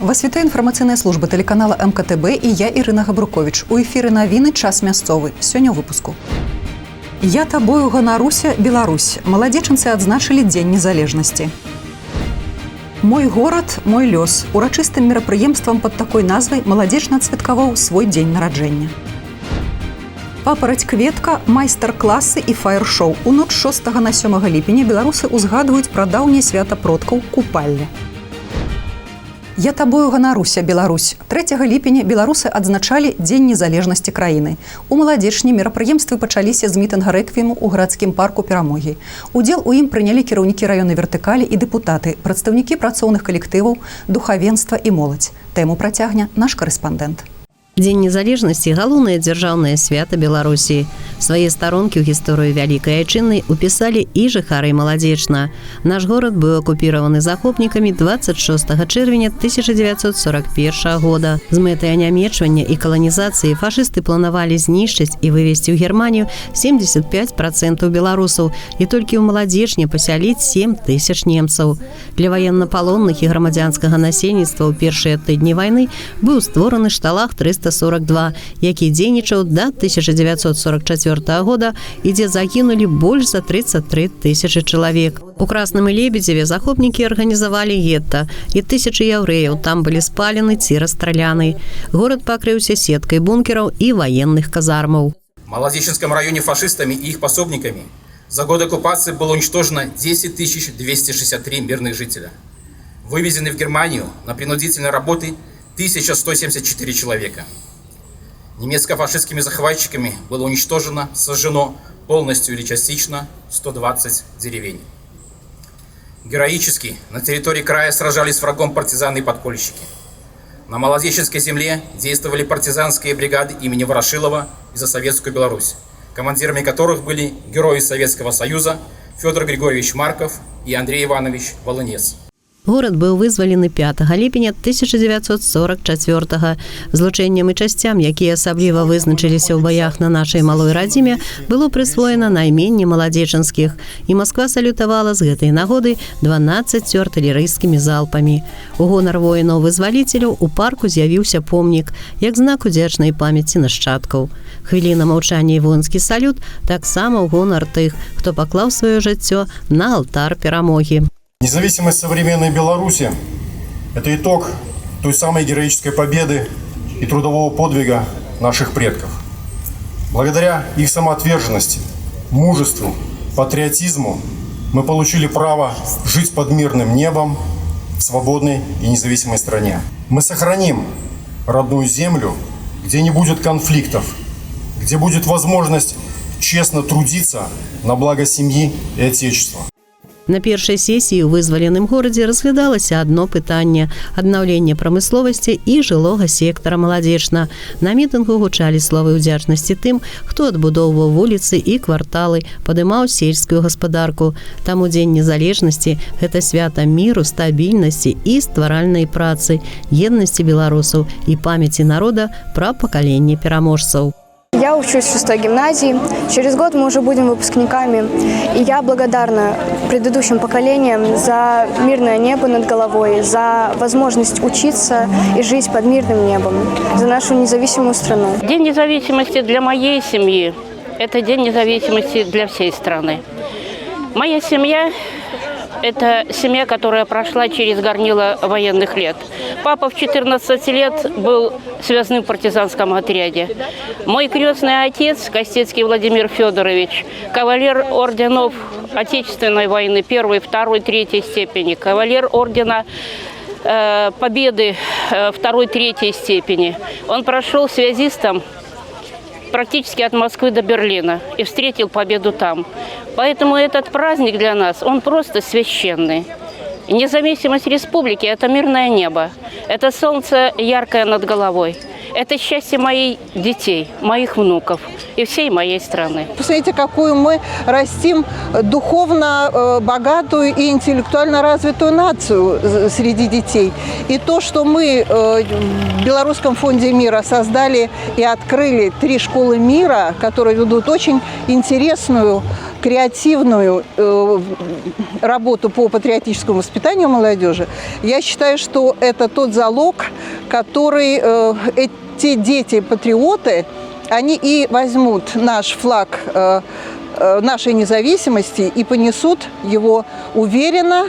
Вас вітае інфармацыйная служба тэлеканала МКТБ і я, Ірына Габрукович. У эфіры навіны «Час мясцовы». Сёння ў выпуску. Я табою ганаруся, Беларусь. Маладзечанцы адзначылі Дзень незалежнасці. Мой горад, мой лёс. Урачыстым мерапрыемствам пад такой назвай Маладзечна адсвяткаваў свой дзень нараджэння. Папараць кветка, майстар-класы і фаер-шоу. У ноч 6 на 7 ліпеня беларусы ўзгадваюць пра даўняе свята продкаў Купалле. Я табою ганаруся, Беларусь. 3 ліпеня беларусы адзначалі Дзень незалежнасці краіны. У Маладзечні мерапрыемствы пачаліся з мітынга рэквіему ў гарадскім парку Перамогі. Удзел у ім прынялі кіраўнікі раённай вертыкалі і дэпутаты, прадстаўнікі працоўных калектываў, духавенства і моладзь. Тэму працягне наш карэспандэнт. Дзень незалежнасці — галоўнае дзяржаўнае свята Беларусі. Свае старонкі ў гісторыю вялікай айчыннай упісалі і жыхары Маладзечна. Наш горад быў акупіраваны захопнікамі 26 чэрвеня 1941 года. З мэтай анямечвання і каланізацыі фашысты планавалі знішчыць і вывесці ў Германію 75% беларусаў і толькі ў Маладзечне пасяліць 7 тысяч немцаў. Для ваеннапалонных і грамадзянскага насельніцтва ў першыя тыдні вайны быў створаны шталаг 342, які дзейнічаў да 1944 года і дзе загінулі больш за 33 тысячы чалавек. У Красным і Лебедзеве захопнікі арганізавалі гетта, і тысячы яўрэяў там былі спалены ці расстраляны. Горад пакрыўся сеткай бункераў і ваенных казармаў. В Молодечненском районе фашистами и их пособниками за годы оккупации было уничтожено 10 263 мирных жителя. Вывезены в Германию на принудительные работы 1174 человека. Немецко-фашистскими захватчиками было уничтожено, сожжено полностью или частично 120 деревень. Героически на территории края сражались с врагом партизаны и подпольщики. На Молодечненской земле действовали партизанские бригады имени Ворошилова и «За Советскую Беларусь», командирами которых были герои Советского Союза Федор Григорьевич Марков и Андрей Иванович Волынец. Горад быў вызвалены 5 ліпеня 1944. Злучэнням і часцям, якія асабліва вызначыліся ў баях на нашай малой радзіме, было прысвоена найменне маладзечанскіх. І Масква салютавала з гэтай нагоды 12 артылерыйскімі залпамі. У гонар воінаў-вызваліцеляў у парку з'явіўся помнік, як знак удзячнай памяці нашчадкаў. Хвіліна маўчання і воінскі салют таксама ў гонар тых, хто паклаў сваё жыццё на алтар перамогі. Независимость современной Беларуси – это итог той самой героической победы и трудового подвига наших предков. Благодаря их самоотверженности, мужеству, патриотизму мы получили право жить под мирным небом в свободной и независимой стране. Мы сохраним родную землю, где не будет конфликтов, где будет возможность честно трудиться на благо семьи и Отечества. На першай сесіі ў вызваленым горадзе разглядалася адно пытанне — аднаўлення прамысловасці і жылога сектара Маладзечна. На мітынгу гучалі словы ўдзячнасці тым, хто адбудоўваў вуліцы і кварталы, падымаў сельскую гаспадарку. Таму Дзень незалежнасці — гэта свята міру, стабільнасці і стваральнай працы, еднасці беларусаў і памяці народа пра пакаленне пераможцаў. Я учусь в шестой гимназии. Через год мы уже будем выпускниками. И я благодарна предыдущим поколениям за мирное небо над головой, за возможность учиться и жить под мирным небом, за нашу независимую страну. День независимости для моей семьи – это День независимости для всей страны. Моя семья – это семья, которая прошла через горнило военных лет. Папа в 14 лет был связным в партизанском отряде. Мой крестный отец, Костецкий Владимир Федорович, кавалер орденов Отечественной войны первой, второй, третьей степени, кавалер ордена Победы второй, третьей степени. Он прошел связистом практически от Москвы до Берлина и встретил победу там. Поэтому этот праздник для нас, он просто священный. Независимость республики – это мирное небо, это солнце яркое над головой, это Это счастье моих детей, моих внуков и всей моей страны. Посмотрите, какую мы растим духовно богатую и интеллектуально развитую нацию среди детей. И то, что мы в Белорусском фонде мира создали и открыли три школы мира, которые ведут очень интересную, креативную работу по патриотическому воспитанию молодежи, я считаю, что это тот залог, который эти дети-патриоты, они и возьмут наш флаг нашей независимости и понесут его уверенно,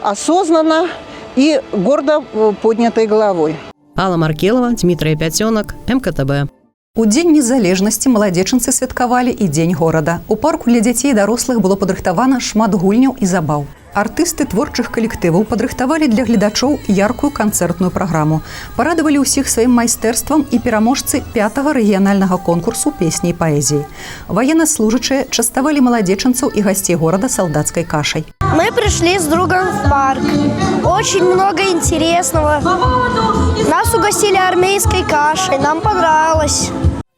осознанно и гордо поднятой головой. Алла Маркелова, Дмитрий Пятенок, МКТБ. У Дзень незалежнасці маладзечанцы святкавалі і Дзень горада. У парку для дзяцей і дарослых было падрыхтавана шмат гульняў і забаў. Артысты творчых калектываў падрыхтавалі для гледачоў яркую канцэртную праграму. Парадавалі ўсіх сваім майстэрствам і пераможцы пятага рэгіянальнага конкурсу песні і паэзіі. Ваеннаслужачыя частавалі маладзечанцаў і гасцей горада салдацкай кашай. Мы пришли с другом в парк. Очень много интересного. Нас угостили армейской кашей. Нам понравилось.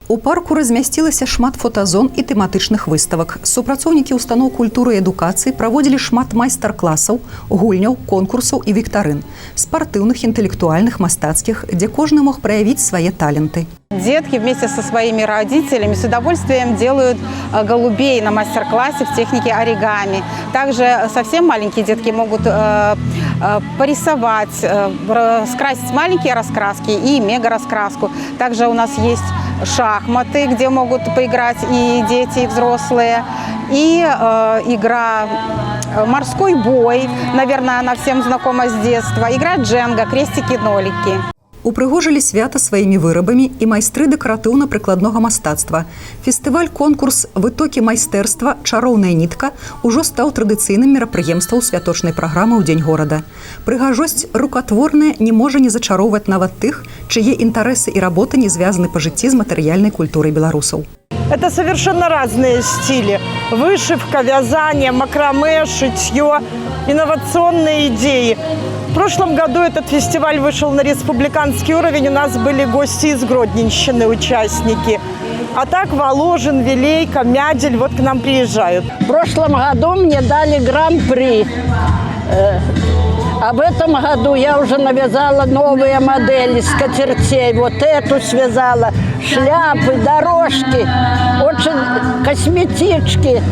У парку размясцілася шмат фотазон і тэматычных выставак. Супрацоўнікі устаноў культуры і адукацыі праводзілі шмат майстар-класаў, гульняў, конкурсаў і віктарын, спартыўных, інтэлектуальных, мастацкіх, дзе кожны мог праявіць свае таленты. Детки вместе со своими родителями с удовольствием делают голубей на мастер-классе в технике оригами. Также совсем маленькие детки могут порисовать, скрасить маленькие раскраски и мега раскраску. Также у нас есть шахматы, где могут поиграть и дети, и взрослые. И игра «Морской бой», наверное, она всем знакома с детства. Игра «Дженга», крестики-нолики. Упрыгожылі свята сваімі вырабамі і майстры дэкаратыўна-прыкладнога мастацтва. Фестываль-конкурс «Вытокі майстэрства. Чароўная нітка» ужо стаў традыцыйным мерапрыемствам святочнай праграмы ў Дзень горада. Прыгажосць рукатворная не можа не зачароўваць нават тых, чые інтарэсы і работы не звязаны па жыцці з матэрыяльнай культурай беларусаў. Это совершенно разные стили. Вышивка, вязание, макраме, шитье, инновационные идеи. В прошлом году этот фестиваль вышел на республиканский уровень. У нас были гости из Гродненщины, участники. А так Воложин, Вилейка, Мядель вот к нам приезжают. В прошлом году мне дали гран-при. А в этом году я уже навязала новые модели скатертей. Вот эту связала, шляпы, дорожки, очень косметички.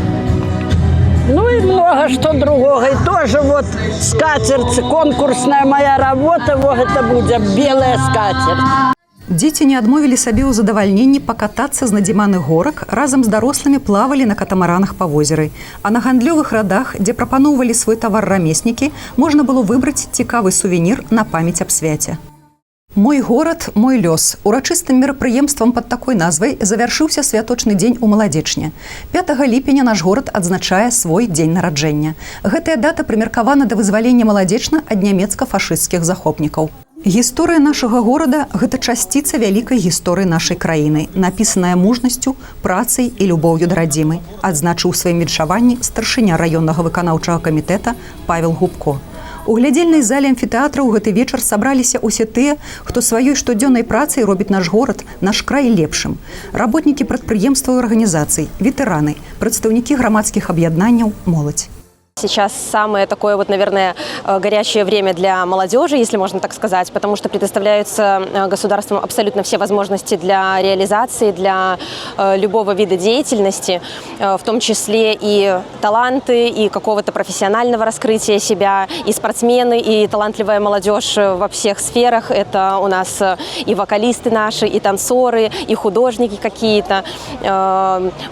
Ну и много что другого. И тоже вот скатерть, конкурсная моя работа, вот это будет белая скатерть. Дзеці не адмовілі сабе ў задавальненні пакатацца з надзіманых горак, разам з дарослымі плавалі на катамаранах па возеры. А на гандлёвых радах, дзе прапаноўвалі свой тавар рамеснікі, можна было выбраць цікавы сувенір на памяць аб свяце. «Мой горад, мой лёс». Урачыстым мерапрыемствам пад такой назвай завяршыўся святочны дзень у Маладзечне. 5 ліпеня наш горад адзначае свой дзень нараджэння. Гэтая дата прымеркавана да вызвалення Маладзечна ад нямецка-фашысцкіх захопнікаў. Гісторыя нашага горада — гэта часціца вялікай гісторыі нашай краіны, напісаная мужнасцю, працай і любоўю да радзімы, адзначыў у сваім віншаванні старшыня раённага выканаўчага камітэта Павел Губко. У глядзельнай зале амфітэатра ў гэты вечар сабраліся ўсе тыя, хто сваёй штодзённай працай робіць наш горад, наш край лепшым. Работнікі прадпрыемстваў і арганізацый, ветэраны, прадстаўнікі грамадскіх аб'яднанняў, моладзь. Сейчас самое такое вот, наверное, горячее время для молодежи, если можно так сказать, потому что предоставляются государством абсолютно все возможности для реализации, для любого вида деятельности, в том числе и таланты, и какого-то профессионального раскрытия себя, и спортсмены, и талантливая молодежь во всех сферах. Это у нас и вокалисты наши, и танцоры, и художники какие-то.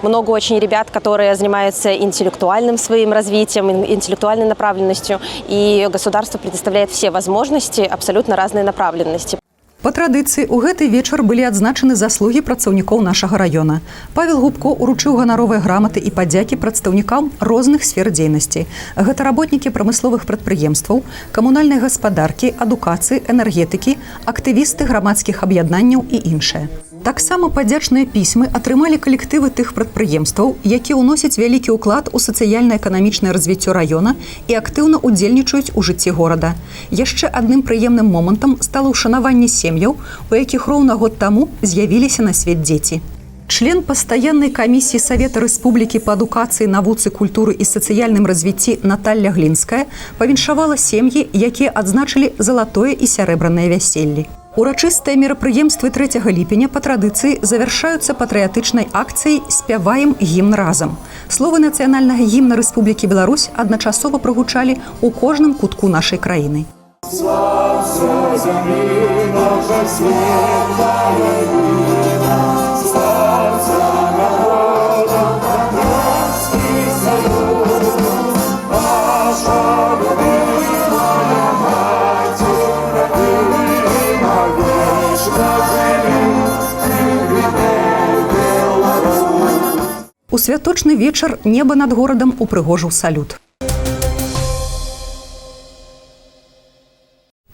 Много очень ребят, которые занимаются интеллектуальным своим развитием, интеллектуальной направленностью, и государство предоставляет все возможности абсолютно разной направленности. Па традыцыі ў гэты вечар былі адзначаны заслугі працаўнікоў нашага раёна. Павел Губко уручыў ганаровыя граматы і падзякі прадстаўнікам розных сфер дзейнасці. Гэта работнікі прамысловых прадпрыемстваў, камунальнай гаспадаркі, адукацыі, энергетыкі, актывісты грамадскіх аб'яднанняў і іншае. Таксама падзячныя пісьмы атрымалі калектывы тых прадпрыемстваў, якія ўносяць вялікі ўклад у сацыяльна-эканамічнае развіццё раёна і актыўна ўдзельнічаюць у жыцці горада. Яшчэ адным прыемным момантам стала ўшанаванне сем'яў, у якіх роўна год таму з'явіліся на свет дзеці. Член пастаяннай камісіі Савета Рэспублікі па адукацыі, навуцы, культуры і сацыяльным развіцці Наталля Глінская павіншавала сем'і, якія адзначылі залатое і сярэбранае вяселлі. Урачыстыя мерапрыемствы 3 ліпеня па традыцыі завяршаюцца патрыятычнай акцыяй «Спяваем гімн разам». Словы нацыянальнага гімна Рэспублікі Беларусь адначасова прагучалі ў кожным кутку нашай краіны. Славься, земли наша светлая мира, славься народом Советский Союз, наша любимая мать Украина, вечно живи ты, Беларусь. У святочны вечар неба над горадам упрыгожыў салют.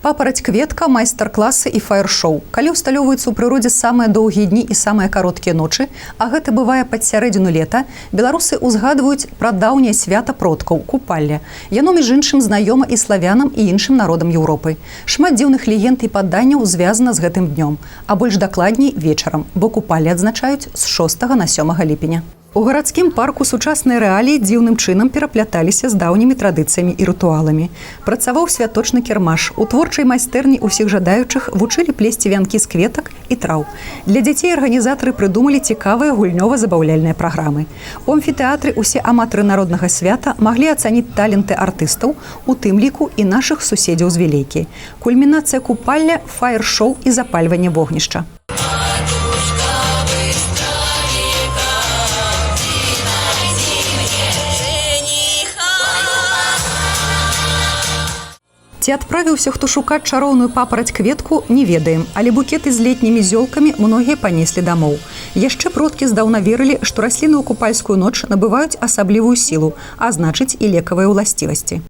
Папараць кветка, майстар-класы і фаер-шоу. Калі ўсталёўваюцца ў прыродзе самыя доўгія дні і самыя кароткія ночы, а гэта бывае пад сярэдзіну лета, беларусы ўзгадваюць пра даўняе свята продкаў – Купалле. Яно, між іншым, знаёма і славянам, і іншым народам Еўропы. Шмат дзіўных легенд і паданняў звязана з гэтым днём, а больш дакладней вечарам, бо Купалле адзначаюць з 6 на 7 ліпеня. У гарадскім парку сучасныя рэаліі дзіўным чынам перапляталіся з даўнімі традыцыямі і рытуаламі. Працаваў святочны кірмаш. У творчай майстэрні ўсіх жадаючых вучылі плесці вянкі з кветак і траў. Для дзяцей арганізатары прыдумалі цікавыя гульнёва-забаўляльныя праграмы. У амфітэатры ўсе аматары народнага свята маглі ацаніць таленты артыстаў, у тым ліку і нашых суседзяў з Вілейкі. Кульмінацыя Купалля, фаер-шоу і запальванне вогнішча. Ці адправіўся хто шукаць чароўную папараць кветку, не ведаем, але букеты з летнімі зёлкамі многія панеслі дамоў. Яшчэ продкі здаўна верылі, што расліны ў купальскую ноч набываюць асаблівую сілу, а значыць і лекавыя ўласцівасці.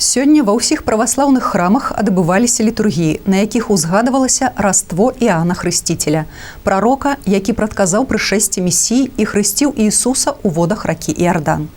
Сёння ва ўсіх праваслаўных храмах адбываліся літургіі, на якіх узгадвалася раство Іоанна Хрысціцеля, прарока, які прадказаў прышэсце Месіі і хрысціў Ісуса ў водах ракі Іардан.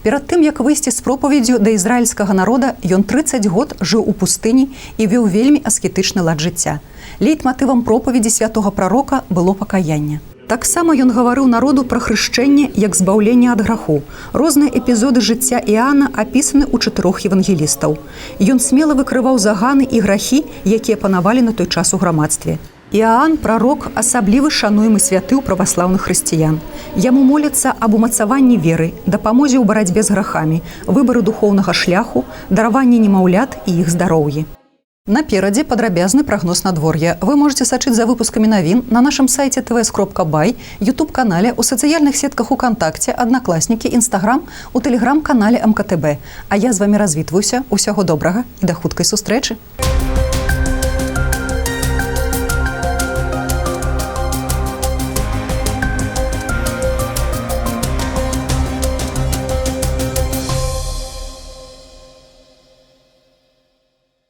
Перад тым, як выйсці з пропаведдзю да ізраільскага народа, ён 30 год жыў у пустыні і вёў вельмі аскетычны лад жыцця. Лейтматывам пропаведзі святога прарока было пакаянне. Таксама ён гаварыў народу пра хрышчэнне як збаўленне ад граху. Розныя эпізоды жыцця Іоанна апісаны ў 4 евангелістаў. Ён смела выкрываў заганы і грахі, якія панавалі на той час у грамадстве. Іоанн, прарок, асаблівы шануемы святы ў праваслаўных хрысціян. Яму моляцца аб умацаванні веры, дапамозе ў барацьбе з грахамі, выбары духоўнага шляху, дараванні немаўлят і іх здароўі. Наперадзе падрабязны прагноз надвор'я. Вы можете сачыць за выпускамі навін на нашым сайце tvs.by, YouTube-канале, у сацыяльных сетках УКантакце, Аднакласнікі, Інстаграм, у тэлеграм-канале МКТБ. А я з вамі развітваюся. Усяго добрага і да хуткай сустрэчы.